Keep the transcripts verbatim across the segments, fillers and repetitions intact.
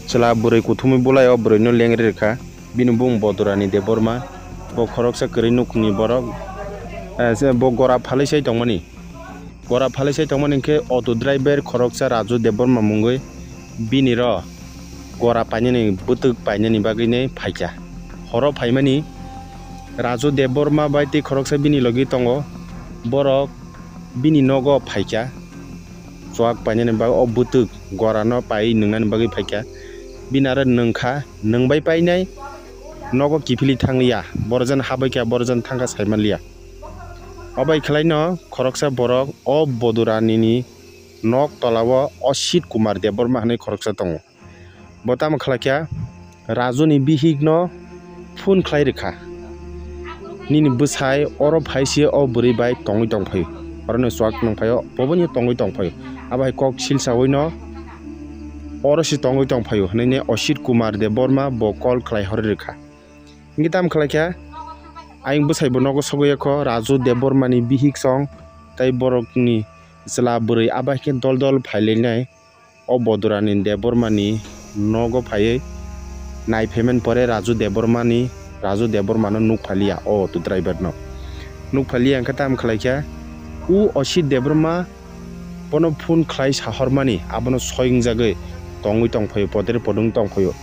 Chwla bwrwi kuthumwi bulai o bwrwino lengri rwkha. Bini bung Bodurani Debbarma. Bo khoroksa kwrwi nukhungni borok. Eh, se bo gora phalwi sai tongmani. Gora phalwi sai tongmani hwnkhe auto driver khoroksa Raju Debbarma mungwi bini ro gora painani bwtwk painani bagwini phaikha. Horo phaimani Raju Debbarma bai tei khoroksa bini logi tongo. Borok bini nogo phaikha. Chuak painani bagwi o bwtwk gorano pai nwngnani bagwi phaikha. Bini aro nwngkha, nwngbai painai nogo kiphilwi thangliya. Borok jani habaikha, borok jani thangkha saimanliya. Obai khwlaino khoroksa borok o Bodurani ni nok tolao Osit Kumar Debbarma hinwi khoroksa tongo. Bo tamo khlaikha, Raju ni bihik no phone khlai rwkha, "Nini bwsai oro phai se o bwrwi bai tongwi tong phaio, oro no chuak nung phaio, bo bo ni tongwi tong phaio." Abo hai kok silsawi no, "Oro se tongwi tong phaio," hinwi ne Osit Kumar Debbarma bo call khlai horwi rwkha. Hingke tamo khlai kha, ayang bwsai bo nogo sogwi kho, Raju Debbarma ni bihik song tei borok ni chwla bwrwi abo hai khe dol dol phai lai nai. O Bodurani Debbarma ni nogo phaiwi nai phaimani pore Raju Debbarma ni, Raju Debbarma no nuk phaliya o auto driver no. Nuk phaliya hingke tamo khlai kha, u Osit Debbarma bono phone khlai sahormani, abono soi wngjagwi tongwi tong phaio, podere podung tong phaio.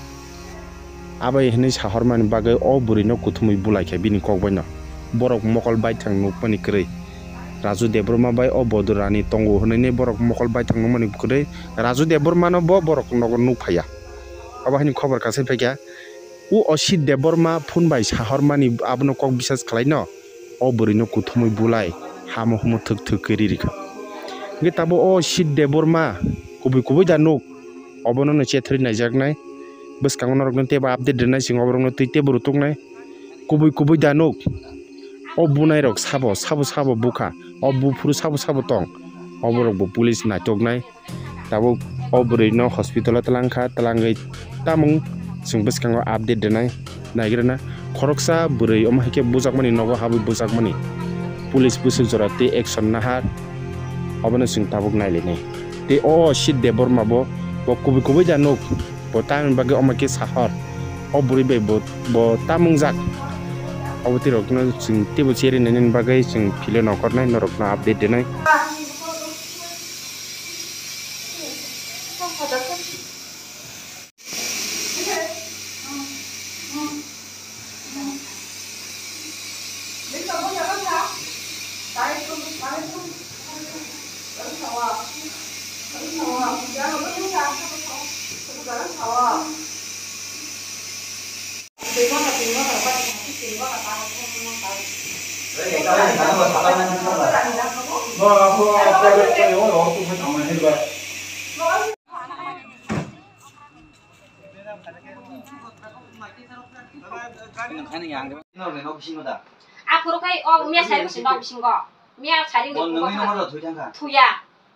Abai hwnwi sahormani bagwi o bwrwino kuthumwi bulai kha bini kok baino. Borok mokol baithang nukmani kwrwi. Raju Debbarma bai o Bodurani tongo hwnwi borok mokol baithang nukmani kwrwi. Raju Debbarmano bo borok nogo nuk phaiya. Abo haini khobor kasai phaikha. U Osit Debbarma phone bai sahormani abono kok bisas khlaino. O bwrwino kuthumwi bulai hamo humo thwk thwk khe ri rikha. Hingke tabuk o Osit Debbarma kubui kubui da nuk, obono no chethri naijaknai. Bwskango norokno teibo update rwnai, chwng oborokno twi teibo rwtuknai. Kubui kubui da nuk, o bunai rok sabo sabo sabo bukha, o buphuru sabo sabo tong, oborokbo police naitoknai. Tabuk o bwrwi no hospital o twlang kha, twlangwi tamung chwng bwskango update rwnai naigrana. Khoroksa bwrwi omo hai khe bujakmani nogo habwi bujakmani. Police bwswk jora tei action nahar obono chwng tabuk nailainai. Tei o Osit Debbarma bo, bo kubui kubui da nuk, bo tamoni bagwi omo khe sahor. O bwrwi bai bo, bo tamung jak. Obo twi rokno chwng teibo cherwi nainani bagwi chwng philo nongkhornai norokno update rwnai. Aphuru khai o miya sari bwswi nok bisingo. Miya sari ni thuya.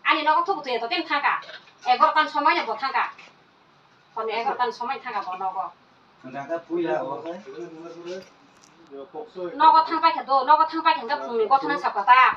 Ani nogo thubu thuya to ten thangka. Egarota ni somoi no bo thangka. Hwnwi egarota ni somoi thangka bo nogo. Nogo thang paikha do, nogo thang paikha hwnkhe phungni gothana sakha ta.